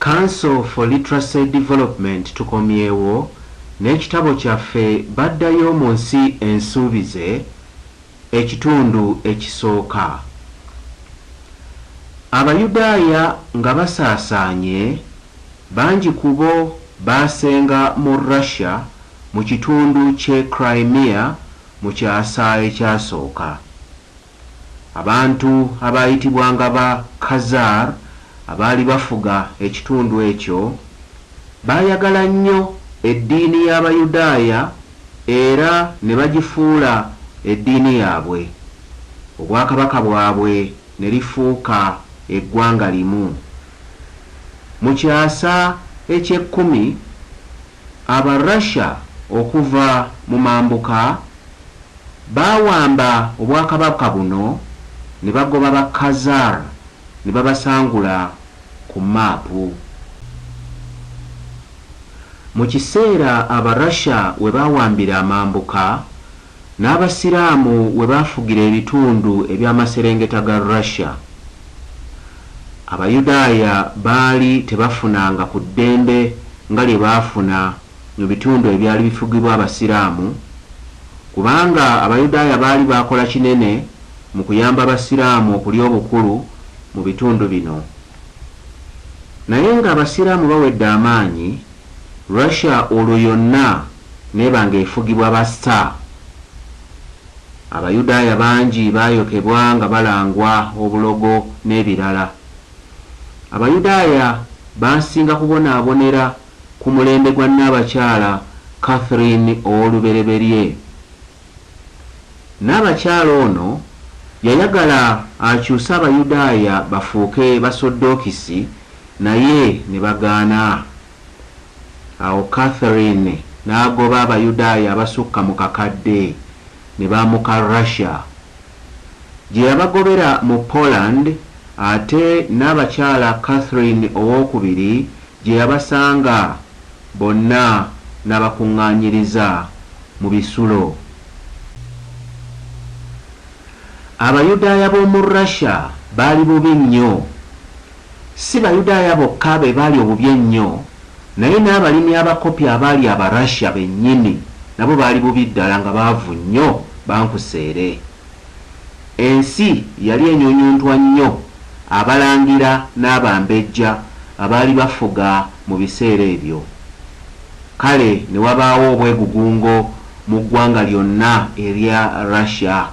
Council for Literacy Development Tukomyewo n'ekitabo kyaffe Baddayo mu Nsi Ensuubize, Ekitundu Ekisooka. Abayudaaya nga basaasaanye, bangi ku bo baasenga mu Russia mu kitundu ky'e Crimea mu kyasa ekyasooka. Abantu abaayitibwanga ba Khazar abaali bafuga ekitundu ekyo, baayagala nnyo eddiini y'Abayudaaya era ne bagifuula eddiini yaabwe, obwakabaka bwabwe ne lifuuka eggwanga limu. Mu kyasa eky'ekkumi, Abarussia okuva mu mambuka baawamba obwakabaka buno ne bagoba ba Khazar ne babasangula ku maapu. Mu kiseera Abarussia we baawambira amambuka, n'Abasiraamu we baafugira ebitundu eby'amaserengeta ga Russia. Abayudaaya baali tebafunanga ku ddembe nga lye baafuna mu bitundu ebyali bifugibwa Abasiraamu, kubanga Abayudaaya baali baakola kinene mu kuyamba Abasiraamu okulya obukulu mu bitundu bino. Naye ng'Abasiraamu bawedde amaanyi, Russia olwo yonna n'eba ng'efugibwa ba Tsar. Abayudaaya bangi baayokebwa nga balangwa obulogo n'ebirala. Abayudaaya baasinga kubonaabonera ku mulembe gwa Nnaabakyala Catherine Ow'olubereberye. Nnaabakyala ono yayagala akyuse Abayudaaya bafuuke Basodookisi naye ne bagaana. Awo Catherine n'agoba Abayudaaya abasukka mu kakadde ne bambuka Russia. Gye yabagobera mu Poland ate Nnaabakyala Catherine Owookubiri gye yabasanga bonna n'abakuŋŋaanyiriza mu bisulo. Abayudaaya b'omu Russia baali bubi nnyo. Si Bayudaaya bokka be baali obubi ennyo, naye n'abalimi abakopi abaali Abarussia bennyini nabo baali bubi ddala nga baavu nnyo bankuseere. Ensi yali enyunyuntwa nnyo abalangira n'abambejja abaali bafuga mu biseera ebyo. Kale ne wabaawo obwegugungo mu ggwanga lyonna erya Russia,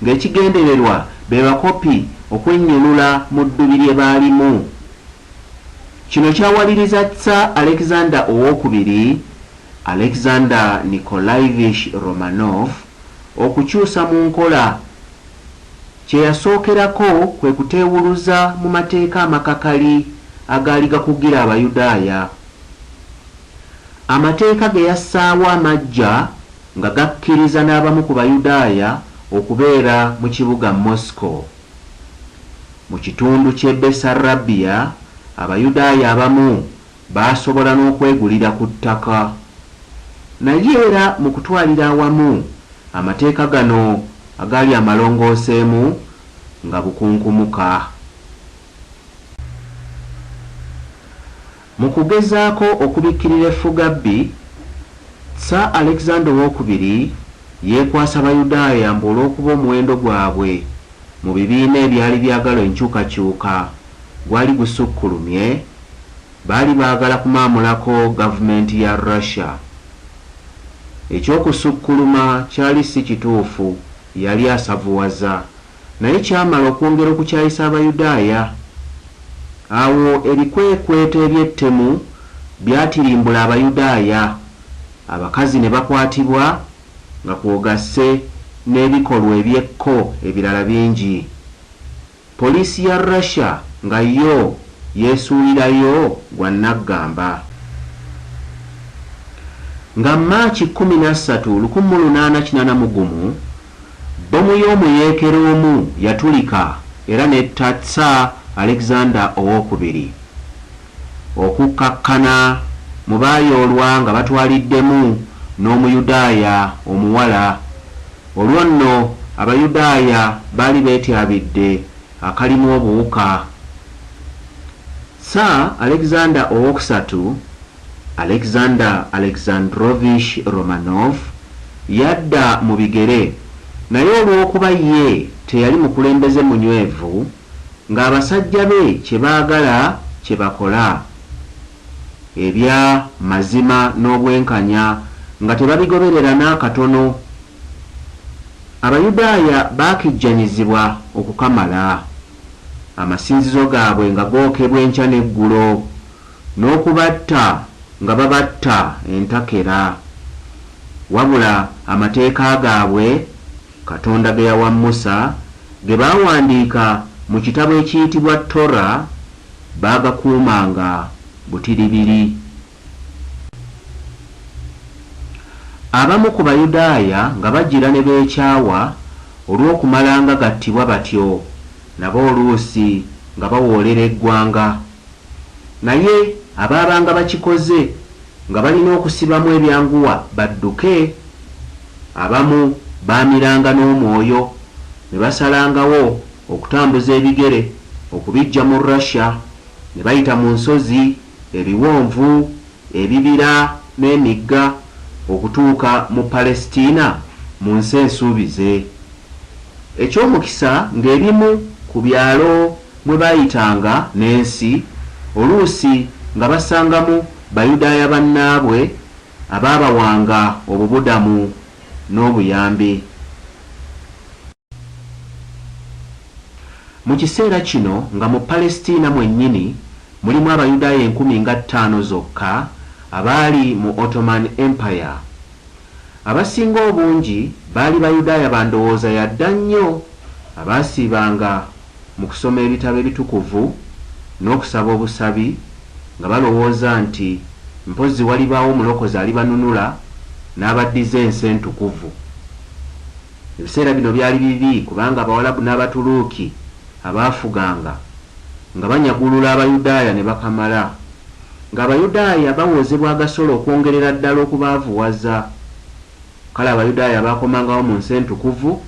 ng'ekigendererwa be bakopi okwennyulula mu ddubi lye baalimu. Kino kyawaliriza Tsar Alexander Owookubiri, Alexander Nikolaevich Romanov, okukyusa mu nkola. Kye yasookerako kwe kuteewuluza mu mateeka amakakali agaali gakugira Abayudaaya. Amateeka ge yassaawo amaggya nga gakkiriza n'abamu ku Bayudaaya okubeera mu kibuga Moscow. Mu kitundu ky'e Bessarabia, Abayudaaya abamu baasobola n'okwegulira ku ttaka. Naye era mu kutwalira awamu amateeka gano agaali amalongooseemu nga bukunkumuka. Mu kugezaako okubikkirira effugabbi, Tsar Alexander Owookubiri yeekwasa Bayudaaya mbu olw'okuba omuwendo gwabwe mu bibiina ebyali byagala enkyukakyuka gwali gusukkulumye, baali baagala kumaamulako gavumenti ya Russia. Eky'okusukkuluma kyali si kituufu, yali asavuwaza, naye kyamala okwongera okukyayisa Abayudaaya. Awo ebikwekweto eby'ettemu byatirimbula Abayudaaya, abakazi ne bakwatibwa nga kw'ogasse n'ebikolwa eby'ekko ebirala bingi. Poliisi ya Russia nga yo yeesuulirayo gwa nnaggamba. Nga Maaki 13, 1881, bbomu y'omuyeekera omu yatulika era n'etta Tsar Alexander Owookubiri. Okukkakkana mu baayoolwa nga batwaliddemu n'Omuyudaaya omuwala. Olwo nno Abayudaaya baali beetyabidde akalimu obuwuka. Tsar Alexander Owookusatu, Alexander Alexandrovich Romanov, yadda mu bigere, naye olw'okuba ye teyali mukulembeze munywevu, ng'abasajja be kye baagala kye bakola, ebya mazima n'obwenkanya nga tebabigoberera n'akatono, Abayudaaya baakijjanyizibwa okukamala. Amasinzizo gaabwe nga gookebwa enkya n'eggulo, n'okubatta nga babatta entakera. Wabula amateeka gaabwe, Katonda ge yawa Musa, ge baawandiika mu kitabo ekiyitibwa Torah, baagakuumanga butiribiri. Abamu ku Bayudaaya nga bagira ne beekyawa olw'okumalanga gattibwa batyo, nabo oluusi nga bawoolera eggwanga. Naye abaabanga bakikoze nga balina okusibamu ebyanguwa badduke. Abamu baamiranga n'omwoyo ne basalangawo okutambuza ebigere okubiggya mu Russia, ne bayita mu nsozi, ebiwonvu, ebibira n'emigga okutuuka mu Palestina mu Nsi Ensuubize. Eky'omukisa ng'ebimu ku byalo mwe baayitanga n'ensi, oluusi nga basangamu Bayudaaya bannaabwe abaabawanga obubudamu n'obuyambi. Mu kiseera kino nga mu Palestina mwennyini mulimu Abayudaaya enkumi nga ttaano zokka abaali mu Ottoman Empire. Abasinga obungi baali Bayudaaya ba ndowooza ya dda nnyo abaasiibanga mu kusoma ebitabo ebitukuvu n'okusaba obusabi nga balowooza nti mpozzi walibaawo omulokozi alibanunula n'abaddiza Ensi Entukuvu. Ebiseera bino byali bibi kubanga Abawalabu n'Abatuluuki abaafuganga nga banyagulula Abayudaaya ne bakamala. Ng'Abayudaaya bawoozebwa agasolo okwongerera ddala okubaavuwaza. Kale Abayudaaya abaakomangawo mu Nsi Entukuvu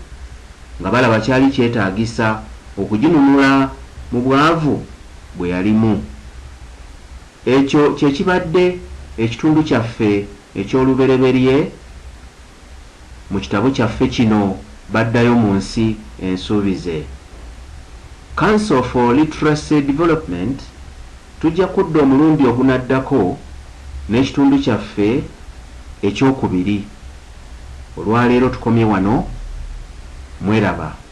nga balaba kyali kyetaagisa okuginunula mu bwavu bwe yalimu. Ekyo kye kibadde ekitundu kyaffe eky'olubereberye mu kitabo kyaffe kino Baddayo mu Nsi Ensuubize. Council for Literacy Development Tujja kudda omulundi ogunaddako n'ekitundu kyaffe eky'okubiri. Olwaleero tukomye wano. Mweraba.